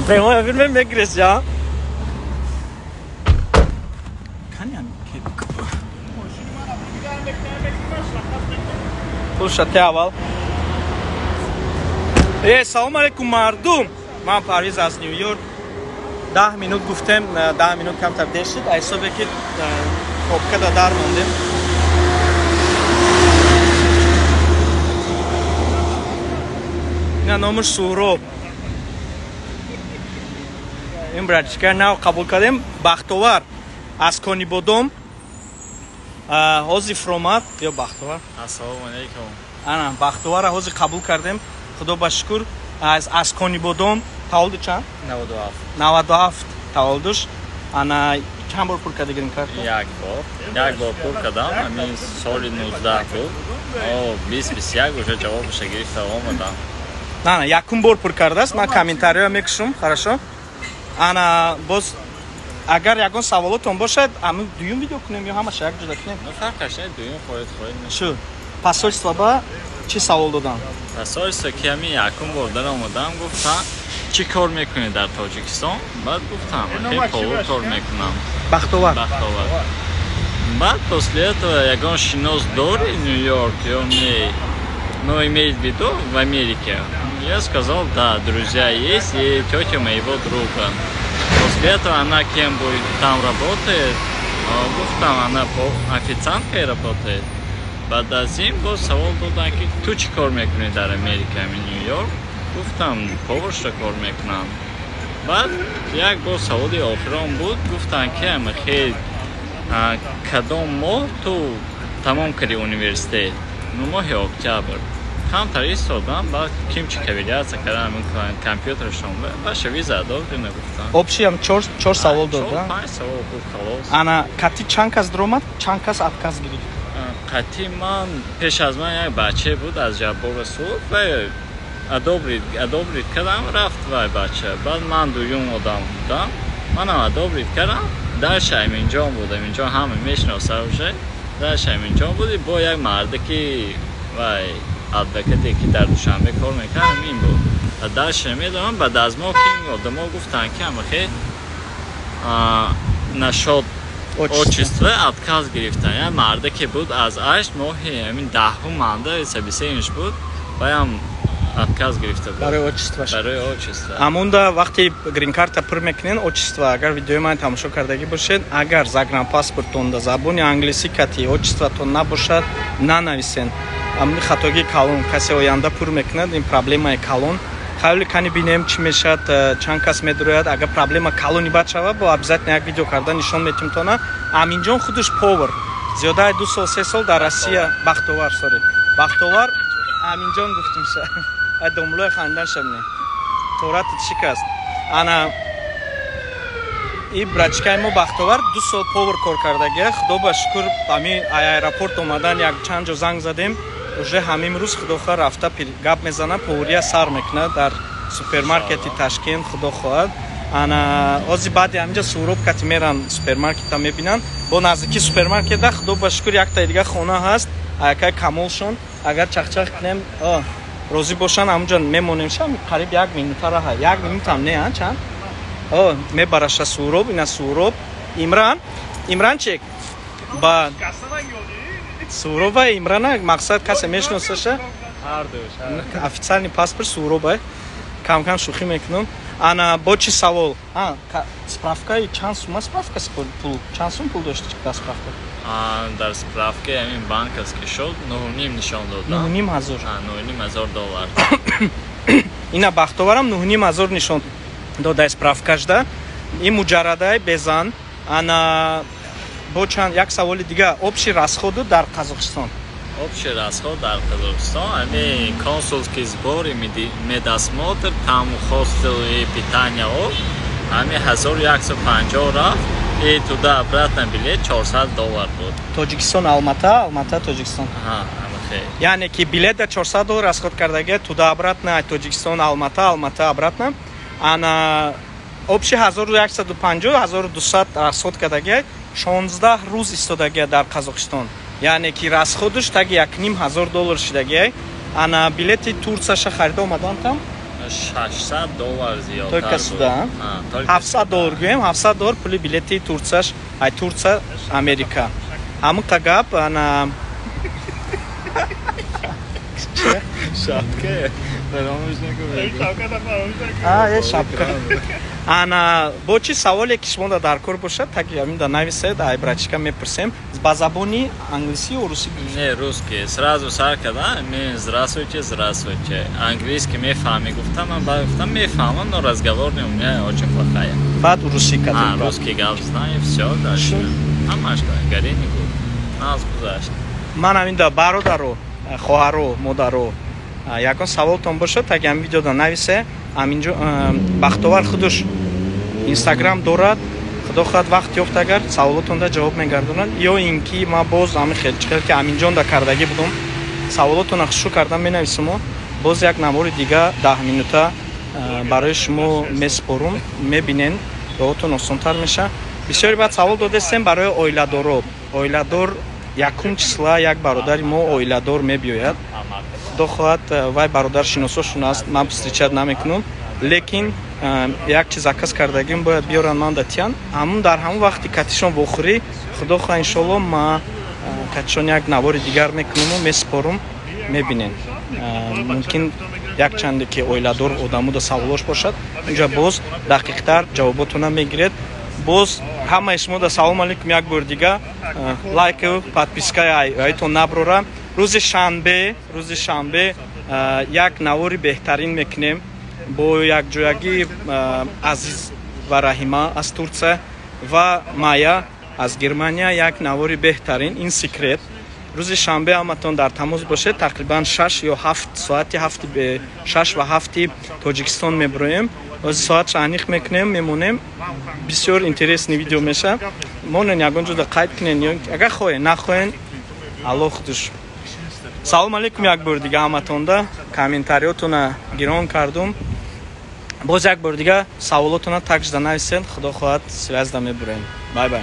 Прямой эфир мегирес, я? Пулша те аввал. Э, салом алейкум, мардум. Ман Парвиз аз Нью-Йорк. 10 минут гуфтем, 10 минут камтар дер шуд. Ҳисобе ки пробка да дар мондем. Ина номаш Суҳроб. Ин братчика нав қабул кардем. Бахтовар аз Конибодом. Ҳозир фуромад. Ё Бахтовар. Ассалому алайкум. Ана Бахтоварро ҳозир қабул кардем. Худо ба шукр. Аз Конибодом. Таваллуди чанд? 97. 97 таваллудуш. Ана чанд бор пур карда грин карта? Як бор. Як бор пур кардам. Ҳамин соли 19 буд. О, 20 21 уже ҷавобаша гирифта омадам. На, якум бор пур кардааст. Ман комментариҳо мекушам, хорошо? Ана боз агар ягон саволотон бошад, ами дуюм видео кунем ё ҳамаша як ҷода кунем? Ну, фарқаш не, дуюм хоҳед. Шу. Посольство ба чӣ савол додам? Посольство ки ҳамин якум бор дар омадам, гуфтам чӣ кор мекунӣ дар Тоҷикистон? Баъд гуфтам хеле повар кор мекунам. Бахтовар. Бахтовар. Баъд после этого ягон шинос дори Нью-Йорк ё не? Но имеет в виду в Америке. Я сказал, да, друзья есть и тетя моего друга. После этого она кем будет там работает? Гуфтам, она официанткой работает. Баъд аз ин боз савол доданд, ки ту чӣ кор мекунӣ дар Америка, ҳамин Нью-Йорк? Гуфтам, поварша кор мекунам. Баъд як боз саволи охирон буд, гуфтанд, ки ама хел кадом моҳ ту тамом кардӣ университет? Ну, моҳи октябр. Камтар истодам, баъд ким чӣ ковыряться кардам компютершон, баша виза одобрена гуфтам. Общий ам чор савол дод, да? Панҷ савол буд, халос. Ана кати чанд кас даромад, чанд кас отказ гирифт? Қати ман пеш аз ман як бачае буд аз Ҷаббор Расулов, ва одобрить кардам, рафт вай бача. Баъд ман дуюм одам будам, манам одобрить кардам. Дальше Аминҷон буд, Аминҷон ҳама мешиноса уже. Дальше Аминҷон буд, бо як марде ки вай адвокате ки дар Душанбе кор мекард, ҳамин буд. Ва дальше намедонам, баъд аз мо ки одамо гуфтанд, ки ҳамахе нашод отчество отказ гирифтан. Як марде ки буд аз Ашт, моҳи ҳамин 10-ум манда собеседование буд, ваям отказ гирифта буд. Барои отчество. Барои отчество. Амонда вақти грин-карта пур мекунен, отчество, агар видеои ман тамошо кардагӣ бошед, агар загранпаспорттон да забони англисӣ кати отчествотон набошад, нанависен. Ами хатогии калон, касе оянда пур мекунад, ин проблемаи калон. Хайли кани бинем чӣ мешавад, чанд кас медурояд. Агар проблема калони бад шавад, бо обязательно як видео карда нишон метим тона. Аминҷон худаш повар. Зиёдаи 2 сол, 3 сол дар Россия. Бахтовар, сори. Бахтовар, Аминҷон гуфтимша. Ай домлои хандан шабне. Торатат шикаст. Ана и братчикаи мо Бахтовар 2 сол повар кор кардагия. Худо ба шукр, ами аэропорт омадан як чанд ҷо занг задем. Уже ҳамин рӯз худо хоҳад рафта гап мезана, повария сар мекунад дар супермаркети Ташкент, худо хоҳад. Ана ҳозир баъди ҳаминҷа Суҳроб кати меран супермаркета мебинанд. Бо наздики супермаркета худо ба шукр яктаи дига хона ҳаст, аякай Камолшон. Агар чахчах кунем, розӣ бошанд, ҳамунҷо мемонем. Шам қариб як минута раҳа, як минутам не, а чанд? Мебараша Суҳроб, ина Суҳроб. Имран, Имранчик ба Суҳроба Имрана мақсад касе мешиносаша? Официальный паспорт Суҳроба. Кам-кам шӯхӣ мекунам. Ана бо чӣ савол? Справкаи чанд сума справка пул? Чанд сум пул дошти дар справка? Дар справка ҳамин банк аст ки шуд, 9,5 нишон додам. 9,5 ҳазор. 9,5 ҳазор доллар. Ина Бахтоварам 9,5 ҳазор нишон додай справкашда. Ин муҷаррадай безан. Ана бо чанд як саволи дига, общий расходу дар Қазоқистон. Общий расход дар Қазоқистон, ҳамин консульский сбор, медосмотр, там хостел и питание, ҳамин 1150 рафт. И туда обратно билет $400 буд. Тоҷикистон Алмата, Алмата Тоҷикистон. Яъне ки билет да $400 расход кардагия туда обратно Тоҷикистон Алмата, Алмата обратно. Ана общий 1150, 1200 расход кардагия, 16 рӯз истодагия дар Қазоқистон. Яъне ки расходуш таги $1500 шидагия. Ана билети Турцияша харида омадан там. $600 зиёдтар. Только сюда? $700 гӯем, $700 пули билети Турцияш, ай Турция Америка. Ҳамун гап ана Шапка. Фаромӯш накун. А, шапка. Ана бо чӣ саволе ки шумо дар кор бошад, таки ҳамин да нависед, ай братишка мепурсем. Ба забони англисӣ ё русӣ? Не, русский. Сразу сар кардам, мен здравствуйте, здравствуйте. Английский мефаҳмӣ гуфтам, ман баъд гуфтам мефаҳмам, но разговорный у меня очень плохая. Баъд русӣ кардем. А, русский гап знаю, всё, дальше. Ҳамаш гарени гуфт. Наз гузашт. Ман ҳамин да бародаро, хоҳаро, модаро, ягон саволтон бошад, таги ҳамин видеода нависе. Ҳаминҷо Бахтовар худаш Инстаграм дорад, худо хоҳад вақт ёфт, агар саволотонда ҷавоб мегардонад, ё ин ки ман боз ҳамин хел чихел ки Аминҷонда кардагӣ будум, саволотона хушу кардан менависимо, боз як навори дига 10 минута барои шумо месупорум, мебинен, роҳотон осонтар меша. Бисёре баъд савол додестем барои оиладоро. Оиладор якум числа як бародари мо оиладор мебиёяд, худо хоҳад. Вай бародар шиносошун аст, ман встречать намекунам, лекин як чиз заказ кардагим, бояд биёран, ман датиян. Ҳамун дар ҳамун вақти катишон вохӯрӣ, худо хоҳад, иншолло, ма катишон як навори дигар мекунаму месупорум, мебинем. Мумкин якчанде ки оиладор одамуда саволош бошад, унҷа боз дақиқтар ҷавоботона мегиред. Боз ҳамаи шумо да салом алейкум як бор дига. Лайку подписка айтон наброра. Рӯзи шанбе як навори беҳтарин мекунем бо якҷоягӣ Азиз ва Раҳима аз Турсия ва Майя аз Германия, як навори беҳтарин, ин секрет. Рӯзи шанбе ҳаматон дар тамос бошед, тақрибан 6 ё 7, соати ҳафти, 6 ва 7 Тоҷикистон мебироем. Ози соатша аниқ мекунем, мемонем. Бисёр интересный видео меша. Монен, ягон ҷода қайд кунен ё агар хоҳен, нахоҳен, алло худуш. Салом алейкум як бор дига ҳаматонда. Комментариётона гирон кардум. Боз як бор дига саволотона такжда нависен. Худо хоҳад, связь да мебуроем. Бай бай.